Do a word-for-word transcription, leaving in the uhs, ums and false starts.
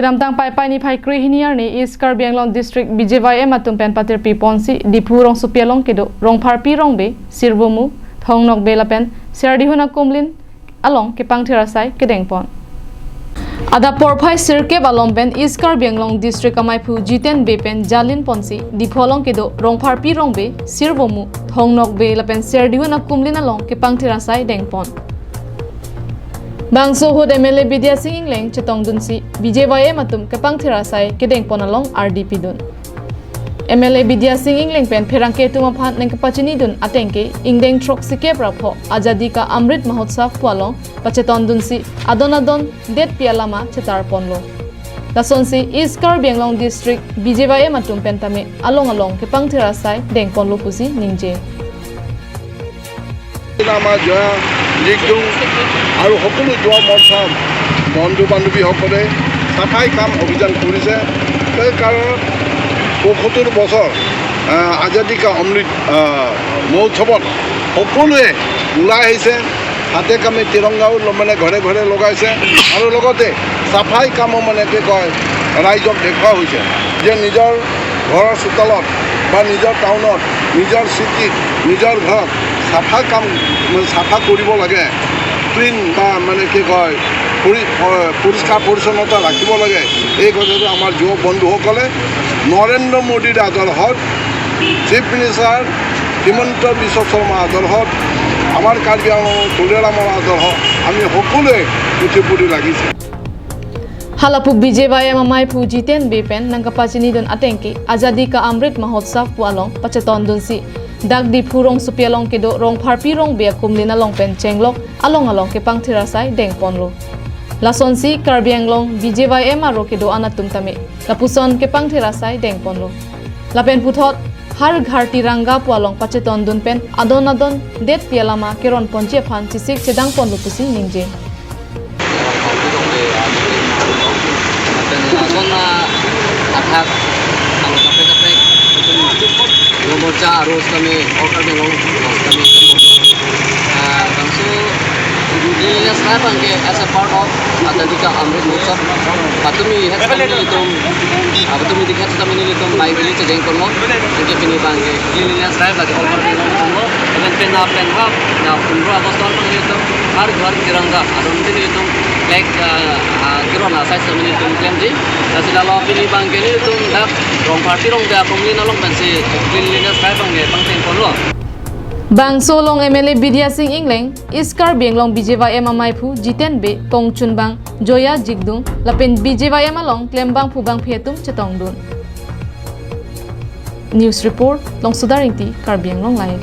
Kedamtang Paipai niphai krehini arni East Karbi Anglong District B J Y M atum pen patirpi ponsi Diphu rongsopi along kedo Rongpharpi Rongbe, Sirvomu, Thongnokbe lapen Serdihun akumlin along kepangthir asai kedeng pon. Adap porphai sirkep alom pen East Karbi Anglong District amaiphu Jiten Bey pen jalin ponsi Diphu along kedo Rongpharpi Rongbe, Sirvomu, Thongnokbe lapen Serdihun akumlin along kepangthir asai deng pon. Bangso ahut M L A Bidya Sing Engleng chetongdunsi B J Y M atum kepangthir asai kedeng pon along ardi pidun. M L A Bidya Sing Engleng pen pherangke atum aphan nangkepachinidun atengke ingdeng throksikep ra pho Azadi Ka Amrit Mahotsav pu along pachetongdunsi adon adon detpi alama chetar ponlo. Lasonsi East Karbi Anglong District B J Y M atum pen tame along along kepangthir asai deng ponlo pusi ningje. আমাৰ জয়া জিকদুং আৰু সকলো যুৱ মৰ্চা বন্ধু বান্ধৱীসকলে চাফাই কাম অভিযান কৰিছে। সেই কাৰণ পঁয়সত্তৰ বছৰ, আহ, আজাদী কা অমৃত, আহ, মহোৎসৱত সকলোৱে ওলাই আহিছে, হাতে কামে তিৰংগাও ল-, মানে ঘৰে ঘৰে লগাইছে আৰু লগতে চাফাই কামো মানে কি কয় ৰাইজক দেখুওৱা হৈছে যে নিজৰ ঘৰৰ চোতালত বা নিজৰ টাউনত, নিজৰ চিটিত, নিজৰ ঘৰত চাফা কাম, মানে চাফা কৰিব লাগে, ক্লিন বা মানে কি কয় পৰি-, প-, পৰিষ্কাৰ পৰিচ্ছন্নতা ৰাখিব লাগে। এই কথাটো আমাৰ যুৱ বন্ধুসকলে নৰেন্দ্ৰ মোদীৰ আদৰ্শত, চিফ মিনিষ্টাৰ হিমন্ত বিশ্ব শৰ্মাৰ আদৰ্শত, আমাৰ কাৰ্বি আংলং তুলিৰামৰ আদৰ্শ আমি সকলোৱে উঠি পৰি লাগিছে। Halapu B J Y M amaiphu Jiten Bey pen nangkepachinidun atengke Azadi Ka Amrit Mahotsav pu along pachetongdunsi dak Diphu rongsopi along kedo Rongpharpi Rongbe akumlin along pen chenglok along along kepangthir asai deng ponlo. Lasonsi Karbi Anglong B J Y M aro kedo-an atum tame lapuson kepangthir asai deng ponlo. Lapen puthot Har Ghar Tiranga pu along pachetongdun pen adon adon detpi alama keron ponji aphan chesik chedang ponlo pusi ningje. Lapen lason, ah, athak ang kaprek kaprek Yuva Morcha aro kami, all Karbi Anglong kami, ah, bangso cleanliness drive abangke as a part of Azadi Ka Amrit Mahotsav. Patumi het kami nelitum, ah, patumi dikhat kami nelitum bai bili chejeng ponlo. Anke pini abangke cleanliness drive lake all Karbi Anglong ponlo. Lapen penap pen hap, na pundro August abangke nelitum Har Ghar Tiranga, adon nelitum flag, ah, ah, keron asai kami nelitum klemji. Lasi lalo pini abangke nelitum dak Rongpharpi Rongbe akumlin along pensi cleanliness drive abangke pangcheng ponlo. Bangso along M L A Bidya Sing Engleng, East Karbi Anglong B J Y M amaiphu Jiten Bey, kongchunbang Joya Jigdung, lapen B J Y M along klembangphu bangphi atum chetongdun. News report, Longsodar Ingti, Karbi Anglong Live.